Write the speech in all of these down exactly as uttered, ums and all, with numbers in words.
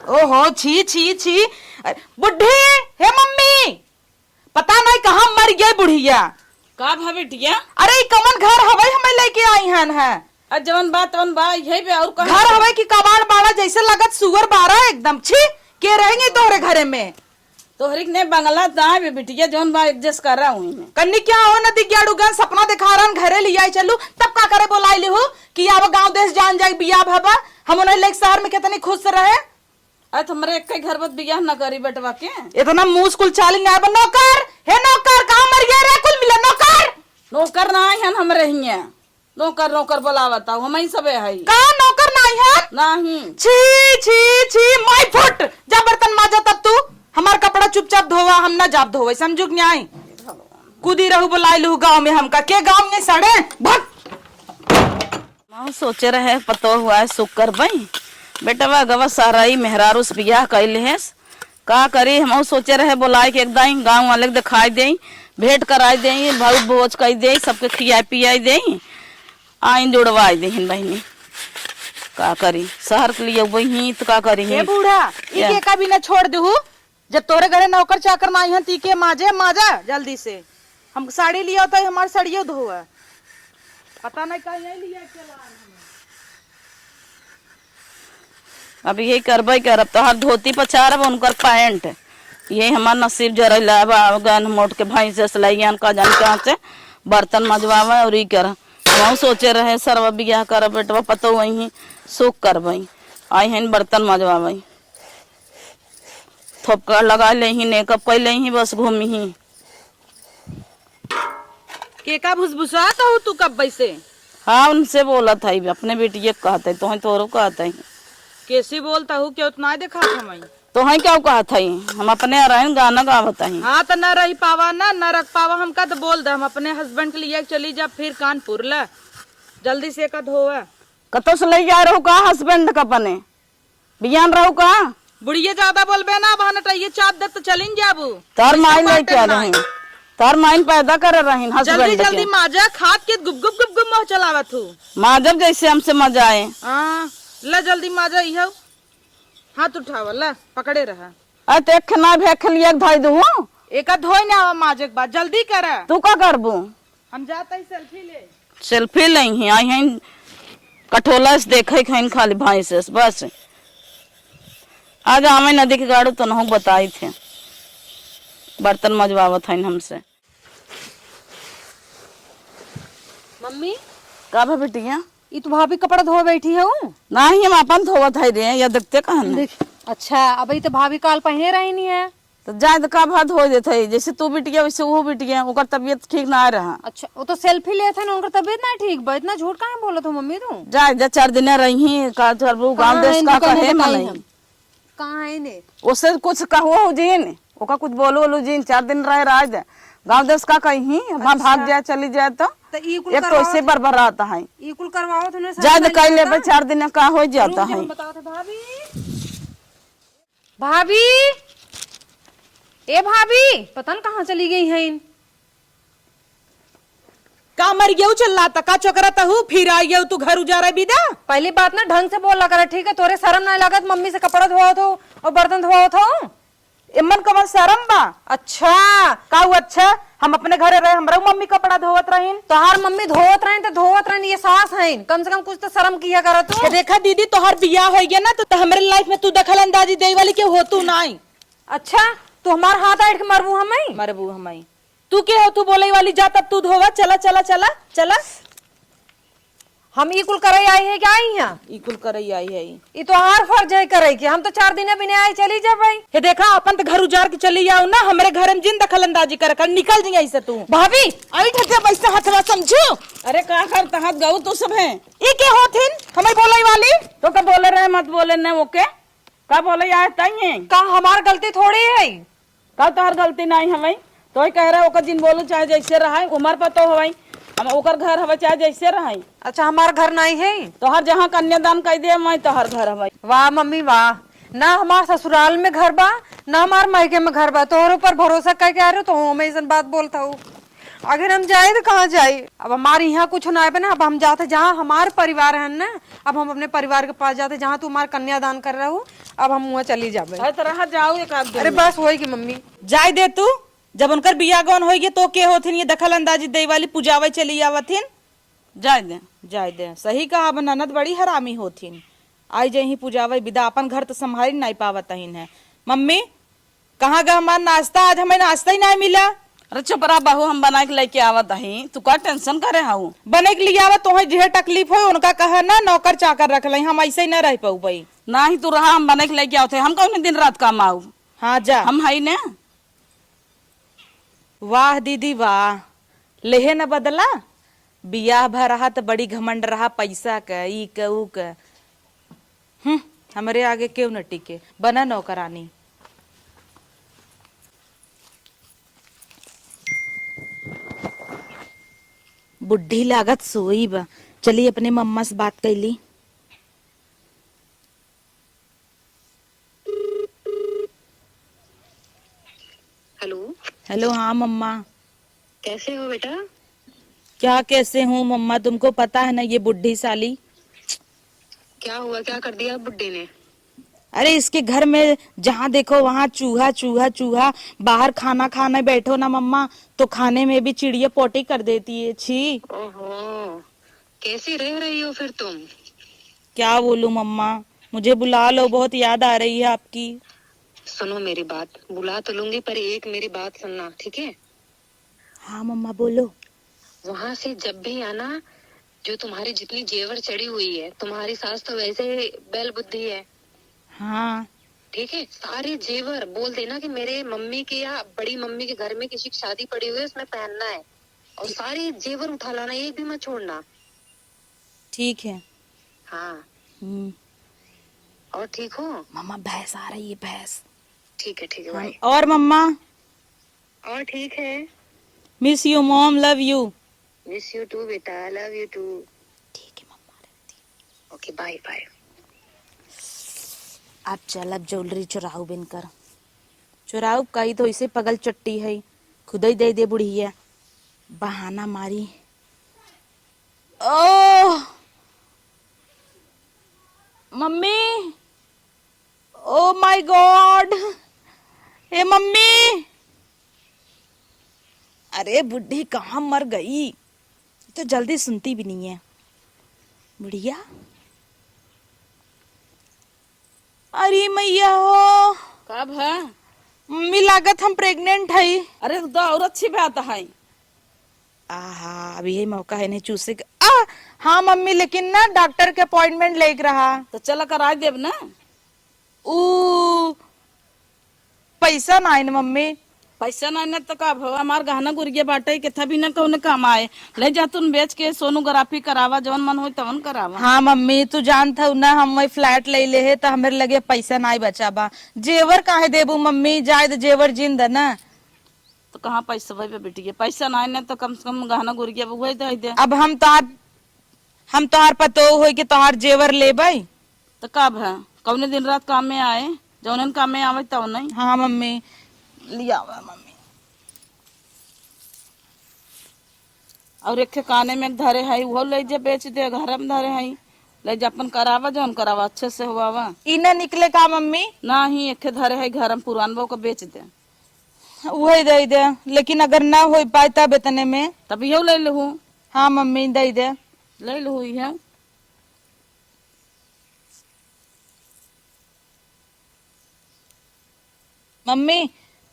ओहो, छी, छी, छी। अ, बुढ़ी, हे मम्मी, पता नहीं कहाँ मर गई बुढ़िया। का भा बिटिया? अरे, ई कवन घर हवै हमें लेके आई हन है? आ, जवन बा, तवन बा, यही बे, और कहाँ घर से? हवै कि कबाड़ बाड़ा, जैसे लगत सुअर बाड़ा एकदम। छी, के रहेंगे तोहरे घरे में? तोहरी के ने बंगला दाए बे बिटिया, जौन बा adjust कर रहा हूँ मैं। कन्नी क्या हो न दिग्याड़ू गन सपना दिखा रहन घरे ले आई चलू, तब का करे बोलाई लिहू कि आवा गाँव देश जान जाए बिया भबा, हम उन्हें लेके शहर में कितनी खुश रहे। अरे तो हमरे एक ही घर बत बियाह न करी बेटवा के। इतना मुंह कुल चाली ना बन नौकर, हे नौकर, कहाँ मर गया रे कुल मिला नौकर? नौकर ना आई हन हमरे हियां। नौकर, नौकर बोलावत आऊ, हमही सबे हई। का नौकर नाही है? नाही। छी, छी, छी, माई फुट। जा बर्तन माजा तब तू। हमार कपड़ा चुपचाप धोवा, हम ना जाब धोवे, समझू कि नाही? कूदी रहू, बोलाई लू गाँव में हमका। के गाँव में सड़े? भग। हम सोचे रहे पतो हुआ है सुख करबई। बेटवा गवा सहराई मेहरारू से बियाह कइले है। का करी, हमहू सोचे रहे बोलाए के एक दाई गाँव वाले के दिखाई देई, भेंट कराई देई, भाऊ भोज कई देई, सबके खियाई पियाई देई, आइन जुड़वाई देहिन बहिनी। का करी, शहर के लिए वही तो का करी ए ही। बूढ़ा, ई या। के का बिना छोड़ देहू? जब तोरे घरे नौकर चाकर ना आइहन, ती के माजे, माजा जल्दी से। हम साड़ी लिया होता है, हमार साड़ियों धोआ। पता नहीं कहीं यही लिया के लान हमें। अब यही करबे करब, तोहार धोती पछारब, उनकर पैंट। यही हमार नसीब जरैला बा, गन मोट के भैंस से लैयन का जान कहाँ से बर्तन मजवावे और ई कर। हम सोचे रहे सरवा बियाह करब, बेटवा पतो वही सुख करबई, आई हन बर्तन मजवावे। थोपका लगा ले ही, मेकअप कर ले ही, बस घूमी ही। के का भुसभुसात हो तू कब से? हाँ, उनसे बोलत है, अपने बेटिए के कहत है, तोहें तोरो कहत है। कैसी बोलता हूँ, क्यों उतना ही देखा था मैं? तोहें क्या कहत है? हम अपने आ रहे हैं, गाना गावत है। हाँ, तो न रही पावा ना, न रख पावा हमका, तो बोल दे, हम अपने husband के लिए चली जा फिर कानपुर। ले, जल्दी से का धोवा। कतो से ले जा रहो का husband का अपने? बियान रहू का? बुढ़िया ज्यादा बोलबे ना, अब नटैये चाप दे तो चलिन जाबू। तोर ऐसा माई बाटे लइके आ ना। रही, तोर माई पैदा करे रही जल्दी husband के। जल्दी माजा, खात के गुप गुप गुप गुप मुँह चलावत हूँ। माजब जैसे हमसे मजा आए। हाँ, ले जल्दी माजा, इहो हाथ उठावा, ले पकड़े रहा। अरे ते एक ना भेख लिए धोई दूँ। एका धोई ना आवा माजे के बाद, जल्दी करा। तू का करबू? हम जात हई selfie ले। Selfie लेइहीं, आई हैं कठोला से देखे हईन खाली भैंस से, बस। आज आवे नदी के गाड़ू तो नहु बताई थे, बर्तन मजवावत हईन हमसे। मम्मी, का भा बिटिया? ई तो भाभी कपड़ा धोवे बैठी हऊ। नाही, हम अपन धोवत है रे, या देखते कहन। देख, अच्छा, अब ई तो भाभी काल पहिने रहनी है। तो जाए तो का भा धो देत है, जैसे तू बिटिया वैसे वो बिटिया, ओकर तबीयत ठीक ना रहा। अच्छा, वो तो selfie लेत है ना, उनकर तबीयत ना ठीक बा, इतना झूठ काहे बोलत हो मम्मी तू? जाए जा, चार दिन रही, का करबू, गाँव कहाँ देश है का इनका, कहे बताई मनई। हम। कहाँ है ने? ओसे कुछ कहो हो जिन, ओका कुछ बोलो लो जिन, चार दिन रहे राज दे। गाँव देश का कहीं, हम अच्छा। भाग जाए, चली जाए तो। तो ई कुल एक तो करवाओ ऐसे थे। बरबरात है। ई कुल करवाओ थे ना, जाए तो सामान कह ले लेता। चार दिन का हो जाता रुक जा, है। हम बताओ थे भाभी। भाभी, ए भाभी, पता न कहाँ चली गई हैं। का मर गयू चिल्लात, का चोकरत हू, फिर आई गयू तू घर उजारे बिदा? पहली बात ना ढंग से बोला करे, ठीक है? तोरे शर्म नहीं लगत, मम्मी से कपड़ा धोआवत हो और बर्तन धोआवत हो। एमन कवन शर्म बा? अच्छा। का उ अच्छा? हम अपने घरे रहे, हमरा मम्मी कपड़ा धोवत रहीन। तोहार मम्मी धोवत रहीन त धोवत रहीन, ये सास हईन, कम से कम कुछ तो शर्म किया करा तू। ये देखा दीदी, तोहार बियाह हो गया ना, तो, तो हमरे life में तू दखल अंदाजी दे वाली के हो तू नाई। अच्छा, तू हमार हाथ आइट के मरबू हमई? मरबू हमई। तू के हो तू बोले वाली? जा तब तू धोवा, चला, चला, चला, चला। हम ई कुल करे आई है क्या आई यहाँ? ई कुल करे आई है। ई तोहार फर्ज है करे के, हम तो चार दिन बिना आई चली जाबई। हे देखा, अपन तो घर उजार के चली आओ ना, हमरे घर में जिन दखल अंदाजी कर, कर निकल जाइए ऐसे तू। भाभी, आई ठके वैसे हथवा समझू। अरे का कर तहत गऊ तू सब है? ई के होथिन? हमें बोले वाली? तो का बोले रहे, मत बोले ने ओके। का बोले आए तई है? का हमार गलती थोड़ी है? का तोहर गलती नाई हवई? तोही कह रहे ओकर जिन बोलू चाहे जैसे रहई, उमर पर तो हवई, हम ओकर घर हवई चाहे जैसे रहई। अच्छा, हमार घर नाई है? तोहर जहाँ कन्यादान कई दे, वहीं तोहर घर हवई। वाह मम्मी वाह, ना हमार ससुराल में घर बा, ना हमार मायके में घर बा। तोहर ऊपर भरोसा करके आ रहे हो, तो हमें ऐसन बात बोलता हूँ। अगर हम जाए तो कहाँ जाए? अब हमारे यहाँ कुछ ना है ना, अब हम जाते जहाँ हमार परिवार है ना, अब हम अपने परिवार के पास जाते जहाँ तू हमार कन्यादान कर रहे हो। अब हम हुआँ चली जाबे। अरे तो रहा जाओ एक आध दिन अरे में। बस होई कि मम्मी। जाए दे तू, जब उनकर बियाह गौन होई गे तो के होथिन ये दखल अंदाजी देई वाली, पुजावे चली आवथिन। जाए दे। जाए दे, सही कहा, अब ननद बड़ी हरामी होथिन। आई जइहीं पुजावे बिदा, अपन घर तो संभाली नाई पावत अहिन है। मम्मी, कहाँ गा हमार नाश्ता? आज हमें नाश्ता ही नाई मिला। अरे चुप रहा बहू, हम बनाइ के लइके आवत अही, तू का tension करे हऊ? बनाइ के लियावा, तोहे जे तकलीफ होई, उनका कहा ना, नौकर चाकर रख लई, हम ऐसे ही ना रह पउबई। नाही तू रहा, हम बनाइ के लइके आवत है, हम कौन दिन रात काम आऊ? हाँ जा। हम हई ना। वाह दीदी वाह, लेहे न बदला, बियाह भा रहा त बड़ी घमंड रहा पैसा क, ई क, ऊ क। हम्म, हमरे आगे केहू न टिके, बना नौकरानी। बुढ़ी लागत सोई बा, चली अपने मम्मा से बात कैली। हेलो। हेलो, हाँ मम्मा। कैसे हो बेटा? क्या कैसे हूँ मम्मा, तुमको पता है ना ये बुढ़ी साली। क्या हुआ, क्या कर दिया बुड्ढे ने? अरे इसके घर में जहाँ देखो वहाँ चूहा, चूहा, चूहा। बाहर खाना खाने बैठो ना मम्मा, तो खाने में भी चिड़िया पोटी कर देती है। छी। ओहो, कैसी रह रही हो फिर तुम? क्या बोलूं मम्मा, मुझे बुला लो, बहुत याद आ रही है आपकी। सुनो मेरी बात, बुला तो लूंगी पर एक मेरी बात सुनना, ठीक है? हाँ मम्मा, बोलो। वहां से जब भी आना, जो तुम्हारी जितनी जेवर चढ़ी हुई है, तुम्हारी सास तो वैसे ही बैल बुद्धि है। हाँ। ठीक है, सारे जेवर बोल देना कि मेरे मम्मी के या बड़ी मम्मी के घर में किसी की शादी पड़ी हुई है, उसमें पहनना है। और सारे जेवर उठा लाना, एक भी मत छोड़ना। ठीक है। हाँ। हम्म। और ठीक हो? मम्मा, भैंस आ रही है, भैंस। ठीक है, ठीक है, हम, bye। और मम्मा? और ठीक है। Miss you mom, love you। Miss you too बेटा, love you too। ठीक है मम्मा, रखती। OK, bye bye। अब चल, अब jewellery चुराऊ बिनकर। चुराऊ कही तो इसे पगल चट्टी है, खुदई दे दे बुढ़िया। बहाना मारी। ओह! मम्मी! Oh my God! ए मम्मी! अरे बुढ़ी कहाँ मर गई? ये तो जल्दी सुनती भी नहीं है। बुढ़िया? अरे मैया हो। का भा? मम्मी लागत हम pregnant हई। अरे तो और अच्छी बात है। आहा, अब यही मौका है नहीं चूसे के। आ, हाँ मम्मी, लेकिन ना डॉक्टर के appointment लेके रहा। तो चला कराई देब ना। ऊ पैसा ना आइन मम्मी। पैसा ना आइन तो का भवा, हमार गहना गुरिया बाटे, केथा भी ना कौन काम आए। ले जा तुम बेच के सोनोग्राफी करावा, जवन मन होई तवन करावा। हाँ मम्मी, तू जानत हऊ ना हम वही flat ले ले है तो हमरे लगे पैसा ना बचा बा। जेवर काहे देबू मम्मी, जाए दे जेवर जिन दे ना। तो कहाँ पैसा भाई पे बिटिया, पैसा ना आइन तो कम से कम गहना गुरिया उहे दे दे। अब हम तो आज हम तोहार पतोह होई के तोहार जेवर लेबै। त का भा, कौने दिन रात काम में आए, जौनन काम में आवे तौने। हाँ मम्मी, लियावा मम्मी। और एक ठे काने में धरे हई, उहो ले जा बेच दे, घर में धरे हई, ले जा अपन करावा, जौन करावा अच्छे से हुआवा। ई ना निकले का मम्मी? नाही, एक ठे धरे हई घर में पुरान, वो को बेच दे। उहे दे दे, लेकिन अगर ना हो पाए तब इतने में। तब इहो ले लेहू। हाँ मम्मी, दे दे। ले लेहू इहे। मम्मी,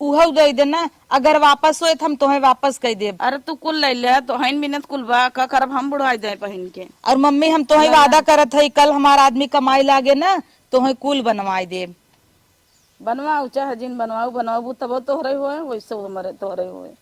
उहो दे दे ना, अगर वापस होए त हम तोहे वापस कर देब। अरे तू कुल ले ले, तो हइन मिनत कुल बा, का करब हम बुढ़ाई जाए पहिन के। और मम्मी, हम तोहे ले ले। वादा करत हई, कल हमार आदमी कमाई लागे ना, तोहे कुल बनवाई देब। बनवाऊ चाहे जिन बनवाऊ, बनवाऊ तबो तोहरे होए, वैसे हमरे तोहरे होए।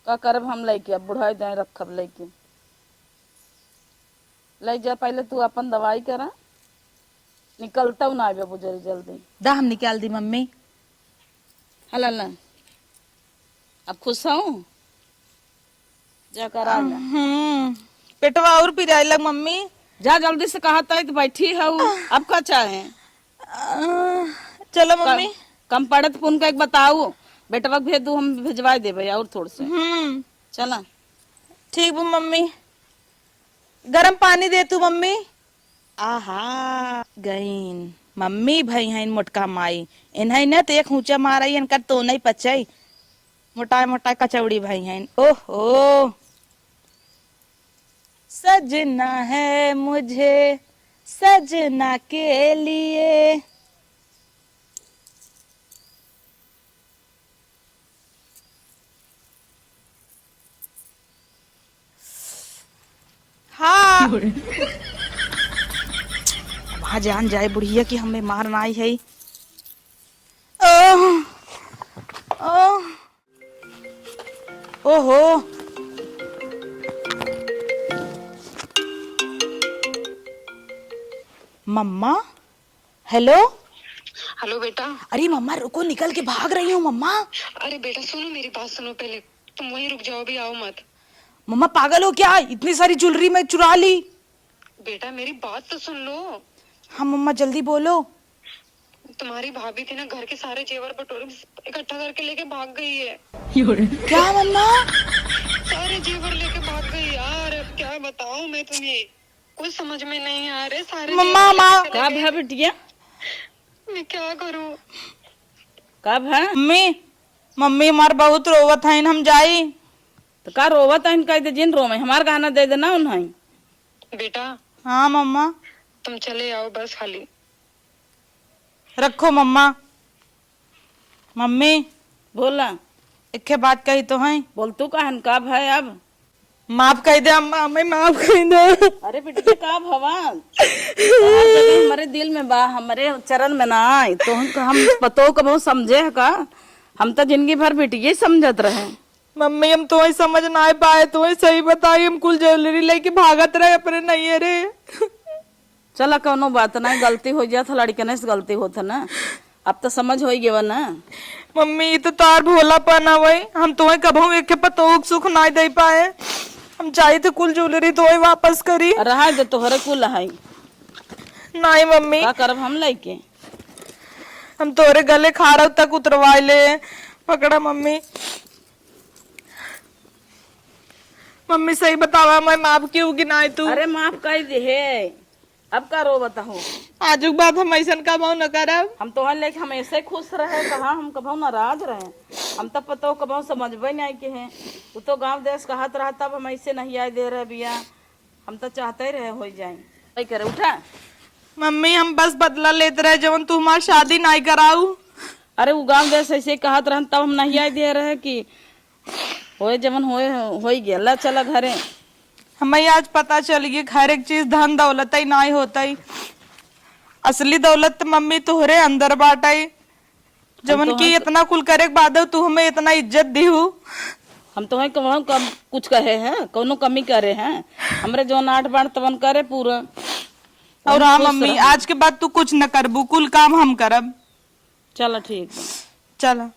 का करब हम लइके, अब बुढ़ाई जाए रखब लइके। ले जा पहले तू अपन दवाई करा, निकलता ना आवे बुजरी जल्दी। दा हम निकाल दी मम्मी। हला ला, अब खुश हूँ। जा करा ले। हम्म, पेटवा और पिराए लग मम्मी। जा जल्दी से, कहा तक बैठी है उ, अब का चाहे? अ, चलो मम्मी। कम पड़त पुन का एक बताऊ, बेटवा के भेज दू, हम भेजवा देबे और थोड़ से। हम्म। चला। ठीक बा मम्मी। गरम पानी दे तू मम्मी। आहा, गईन। मम्मी भई हईन मोटका माई। इन्हई न त एक हुचा मारई, इनकर तो नहीं पचई। मोटाए मोटाए कचौड़ी भई हईन। ओहो। सजना है मुझे सजना के लिए। हाँ। वहाँ जान जाए बुढ़िया कि हमें मारना आई है। ओह, ओह, ओहो। मम्मा, हेलो। हेलो बेटा। अरे मम्मा, रुको, निकल के भाग रही हूँ मम्मा। अरे बेटा, सुनो, मेरी बात सुनो पहले। तुम वहीं रुक जाओ, अभी आओ मत। मम्मा, पागल हो क्या? इतनी सारी ज्वेलरी मैं चुरा ली। बेटा, मेरी बात तो सुन लो। हाँ मम्मा, जल्दी बोलो। तुम्हारी भाभी थी ना, घर के सारे जेवर बटोर इकट्ठा करके लेके भाग गई है। क्या मम्मा? सारे जेवर लेके भाग गई यार, अब क्या बताऊं मैं तुम्हें, कुछ समझ में नहीं आ रहे सारे मम्मा, जेवर लेके माँ। चले का गए। भा बिटिया? मैं क्या करूं? का भा? मम्मी, मम्मी हमार बहुत रोवत हईन, हम जाई? तो का रोवत हईन, कह दे जिन रोवे, हमार गहना दे देना उन्हें। बेटा। हाँ मम्मा। तुम चले आओ बस हाली। रखो मम्मा। मम्मी। बोला। एक्खे बात कही तो है। बोल तू कहन का भय अब? माफ कही दे अम्मा, हमें माफ कही दे। अरे बिटिया का भवा? तोहार जगह हमरे दिल में बा, हमरे चरण में ना आए। तो हम, हम पतो कबहू समझे है का? हम तो जिंदगी भर बिटिया ही समझत रहे। मम्मी, हम तोहे समझ ना पाए, तोहे सही बताई, हम कुल ज्वेलरी लेके भागत रहे अपने नैहरे। चला, कौनो बात नाहीं, गलती होइ जात है, लड़कने से गलती होत है ना। अब तो समझ होइ गवा ना। मम्मी, ई तो तार भोलापन हवै, हम तोहे कबहूँ एके पतोह के सुख नाहीं दे पाए। हम चाही थे कुल ज्वेलरी तोहे वापस करी। रहा दे, तोहरे कुल है। नाहीं मम्मी। का करब हम लइके? हम तोहरे गले खारव तक उतरवाए ले। पकड़ा मम्मी। मम्मी, सही बतावा, मैं माफ किहू कि नाहीं तू? अरे, माफ कइ दिहे, अब का रोवत हो? आजु के बाद हम अइसन कबहूँ न करब। हम तोहन लेके हमेशे खुश रहे, कहाँ हम कबहूँ नाराज रहे? हम तब पतोह कबहूँ समझबे नाहीं किहे। उ तो गाँव देश कहत रहा, तब हम अइसे नहीं आए दे रहे बिया। हम तो चाहते ही रहे होइ जाए। कई करे, उठा। मम्मी, हम बस बदला लेत रहे, जवन तू हमार शादी नाहीं कराऊ। अरे, उ गाँव देश अइसे कहत रहन, तब हम नहीं आए दे रहे कि होए जवन होए, होइ गया। ला, चला घरे। हमें आज पता चल गया, हर एक चीज धन दौलत ही नाहीं होत ही। असली दौलत त मम्मी तोहरे अंदर बाटइ, जवन हम तो कि हैं इतना कुल करे के बादो तू हमें इतना इज्जत दिहू। हम तोहे कबहूँ कम कुछ कहे हैं, कौनो कमी करे हैं? हमरे जवन आठ बाण तवन करे पूरा। और हम हाँ खुश मम्मी, रहब। आज के बाद तू कुछ न करबू, कुल काम हम करब। चला ठीक बा। चला।